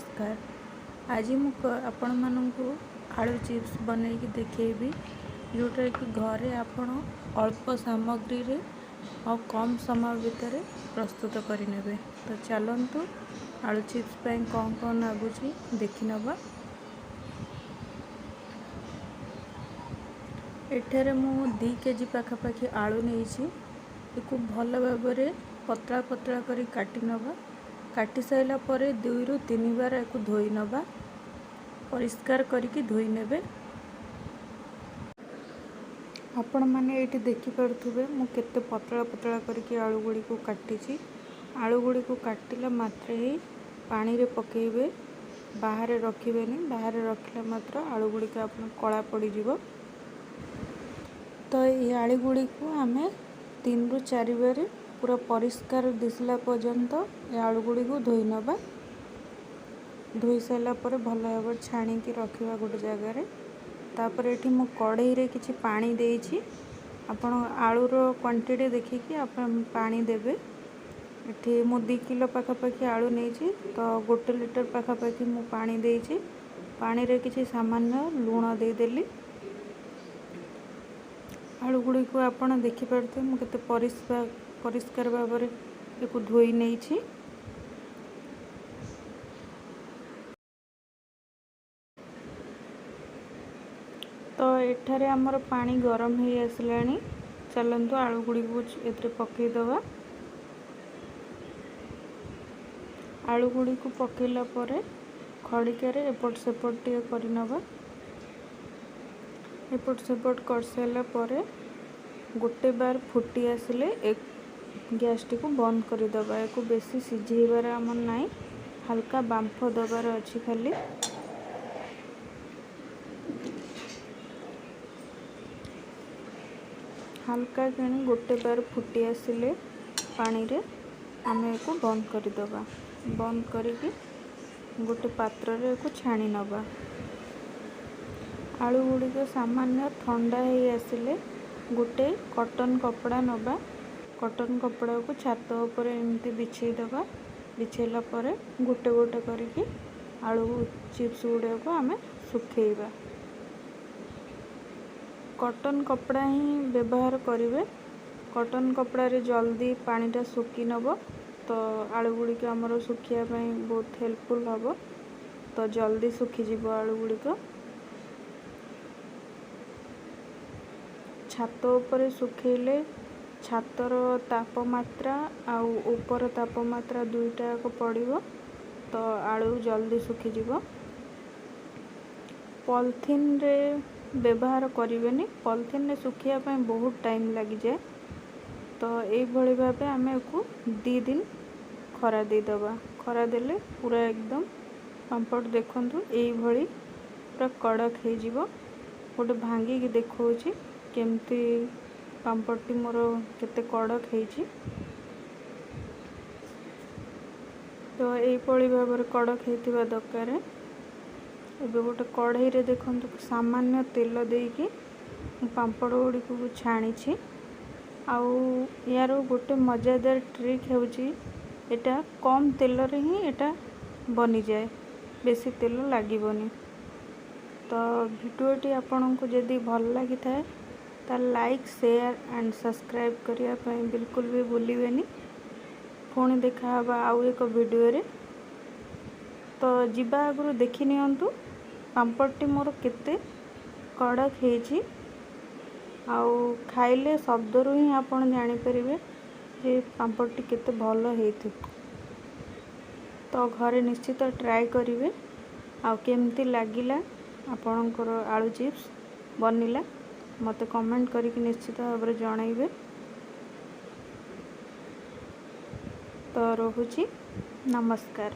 ନମସ୍କାର। ଆଜି ମୁଁ ଆପଣମାନଙ୍କୁ ଆଳୁ ଚିପ୍ସ ବନେଇକି ଦେଖେଇବି, ଯେଉଁଟାକି ଘରେ ଆପଣ ଅଳ୍ପ ସାମଗ୍ରୀରେ ଆଉ କମ୍ ସମୟ ଭିତରେ ପ୍ରସ୍ତୁତ କରିନେବେ। ତ ଚାଲନ୍ତୁ, ଆଳୁ ଚିପ୍ସ ପାଇଁ କ'ଣ କ'ଣ ଲାଗୁଛି ଦେଖିନେବା। ଏଠାରେ ମୁଁ 2 କେଜି ପାଖାପାଖି ଆଳୁ ନେଇଛି। ଏକୁ ଭଲ ଭାବରେ ପତଳା ପତଳା କରି କାଟି ନେବା। କାଟି ସାରିଲା ପରେ 2ରୁ 3 ବାର ଏକୁ ଧୋଇ ନେବା। ପରିଷ୍କାର କରିକି ଧୋଇ ନେବେ। ଆପଣମାନେ ଏଇଠି ଦେଖିପାରୁଥିବେ, ମୁଁ କେତେ ପତଳା ପତଳା କରିକି ଆଳୁ ଗୁଡ଼ିକୁ କାଟିଛି। ଆଳୁ ଗୁଡ଼ିକୁ କାଟିଲା ମାତ୍ରେ ହିଁ ପାଣିରେ ପକାଇବେ, ବାହାରେ ରଖିବେନି। ବାହାରେ ରଖିଲା ମାତ୍ର ଆଳୁ ଗୁଡ଼ିକ ଆପଣ କଳା ପଡ଼ିଯିବ। ତ ଏଇ ଆଳୁ ଗୁଡ଼ିକୁ ଆମେ 3ରୁ 4 ବାର ପୁରା ପରିଷ୍କାର ଦିଶିଲା ପର୍ଯ୍ୟନ୍ତ ଏ ଆଳୁ ଗୁଡ଼ିକୁ ଧୋଇ ନେବା। ଧୋଇ ସାରିଲା ପରେ ଭଲ ଭାବରେ ଛାଣିକି ରଖିବା ଗୋଟେ ଜାଗାରେ। ତାପରେ ଏଠି ମୁଁ କଢ଼େଇରେ କିଛି ପାଣି ଦେଇଛି। ଆପଣ ଆଳୁର କ୍ୱାଣ୍ଟିଟି ଦେଖିକି ଆପଣ ପାଣି ଦେବେ। ଏଠି ମୁଁ 2 କିଲୋ ପାଖାପାଖି ଆଳୁ ନେଇଛି, ତ 1 ଲିଟର ପାଖାପାଖି ମୁଁ ପାଣି ଦେଇଛି। ପାଣିରେ କିଛି ସାମାନ୍ୟ ଲୁଣ ଦେଇଦେଲି। ଆଳୁ ଗୁଡ଼ିକୁ ଆପଣ ଦେଖିପାରୁଥିବେ, ମୁଁ କେତେ ପରିଷ୍କାର ପରିଷ୍କାର ଭାବରେ ଏକୁ ଧୋଇ ନେଇଛି। ତ ଏଠାରେ ଆମର ପାଣି ଗରମ ହେଇ ଆସିଲାଣି। ଚାଲନ୍ତୁ, ଆଳୁ ଗୁଡ଼ିକୁ ଏଥିରେ ପକାଇଦେବା। ଆଳୁ ଗୁଡ଼ିକୁ ପକାଇଲା ପରେ ଖଡ଼ିକାରେ ଏପଟ ସେପଟ ଟିକେ କରିନେବା। ଏପଟ ସେପଟ କରିସାରିଲା ପରେ ଗୋଟେ ବାର ଫୁଟି ଆସିଲେ ଗ୍ୟାସଟିକୁ ବନ୍ଦ କରିଦେବା। ଏକୁ ବେଶୀ ସିଝେଇବାର ଆମର ନାହିଁ, ହାଲକା ବାମ୍ଫ ଦେବାର ଅଛି ଖାଲି। ହାଲକା କିଣି ଗୋଟେ ବାର ଫୁଟି ଆସିଲେ ପାଣିରେ ଆମେ ଏକୁ ବନ୍ଦ କରିଦେବା। ବନ୍ଦ କରିକି ଗୋଟେ ପାତ୍ରରେ ଏକୁ ଛାଣି ନେବା। ଆଳୁ ଗୁଡ଼ିକ ସାମାନ୍ୟ ଥଣ୍ଡା ହେଇ ଆସିଲେ ଗୋଟେ କଟନ୍ କପଡ଼ା ନେବା। କଟନ୍ କପଡ଼ାକୁ ଛାତ ଉପରେ ଏମିତି ବିଛେଇ ଦେବା। ବିଛେଇଲା ପରେ ଗୋଟେ ଗୋଟେ କରିକି ଆଳୁ ଚିପ୍ସ ଗୁଡ଼ିକୁ ଆମେ ଶୁଖେଇବା। କଟନ୍ କପଡ଼ା ହିଁ ବ୍ୟବହାର କରିବେ। କଟନ୍ କପଡ଼ାରେ ଜଲ୍ଦି ପାଣିଟା ଶୁଖି ନେବ, ତ ଆଳୁ ଗୁଡ଼ିକ ଆମର ଶୁଖିବା ପାଇଁ ବହୁତ ହେଲ୍ପଫୁଲ୍ ହେବ। ତ ଜଲ୍ଦି ଶୁଖିଯିବ ଆଳୁ ଗୁଡ଼ିକ। ଛାତ ଉପରେ ଶୁଖେଇଲେ ଛାତର ତାପମାତ୍ରା ଆଉ ଉପର ତାପମାତ୍ରା ଦୁଇଟା ଯାକ ପଡ଼ିବ, ତ ଆଳୁ ଜଲ୍ଦି ଶୁଖିଯିବ। ପଲିଥିନରେ ବ୍ୟବହାର କରିବେନି, ପଲିଥିନରେ ଶୁଖିବା ପାଇଁ ବହୁତ ଟାଇମ୍ ଲାଗିଯାଏ। ତ ଏଇଭଳି ଭାବେ ଆମେ ଏକୁ 2 ଦିନ ଖରା ଦେଇଦେବା। ଖରା ଦେଲେ ପୁରା ଏକଦମ ପାମ୍ପଡ଼ ଦେଖନ୍ତୁ, ଏଇଭଳି ପୁରା କଡ଼କ ହେଇଯିବ। ଗୋଟେ ଭାଙ୍ଗିକି ଦେଖାଉଛି କେମିତି ପାମ୍ପଡ଼ଟି ମୋର କେତେ କଡ଼କ ହେଇଛି। ତ ଏଇଭଳି ଭାବରେ କଡ଼କ ହେଇଥିବା ଦରକାର। ଏବେ ଗୋଟେ କଢ଼େଇରେ ଦେଖନ୍ତୁ, ସାମାନ୍ୟ ତେଲ ଦେଇକି ମୁଁ ପାମ୍ପଡ଼ ଗୁଡ଼ିକୁ ଛାଣିଛି। ଆଉ ୟାର ଗୋଟେ ମଜାଦାର ଟ୍ରିକ୍ ହେଉଛି, ଏଇଟା କମ୍ ତେଲରେ ହିଁ ଏଇଟା ବନିଯାଏ, ବେଶୀ ତେଲ ଲାଗିବନି। ତ ଭିଡ଼ିଓଟି ଆପଣଙ୍କୁ ଯଦି ଭଲ ଲାଗିଥାଏ, ତାହେଲେ ଲାଇକ୍, ସେୟାର ଆଣ୍ଡ ସବସ୍କ୍ରାଇବ୍ କରିବା ପାଇଁ ବିଲକୁଲ ବି ଭୁଲିବେନି। ପୁଣି ଦେଖାହେବା ଆଉ ଏକ ଭିଡ଼ିଓରେ। ତ ଯିବା ଆଗରୁ ଦେଖି ନିଅନ୍ତୁ, ପାମ୍ପଡ଼ଟି ମୋର କେତେ କଡ଼କ ହେଇଛି। ଆଉ ଖାଇଲେ ଶବ୍ଦରୁ ହିଁ ଆପଣ ଜାଣିପାରିବେ ଯେ ପାମ୍ପଡ଼ଟି କେତେ ଭଲ ହେଇଥିବ। ତ ଘରେ ନିଶ୍ଚିତ ଟ୍ରାଏ କରିବେ ଆଉ କେମିତି ଲାଗିଲା ଆପଣଙ୍କର ଆଳୁ ଚିପ୍ସ ବନିଲା, ମୋତେ କମେଣ୍ଟ କରିକି ନିଶ୍ଚିତ ଭାବରେ ଜଣାଇବେ। ତ ରହୁଛି, ନମସ୍କାର।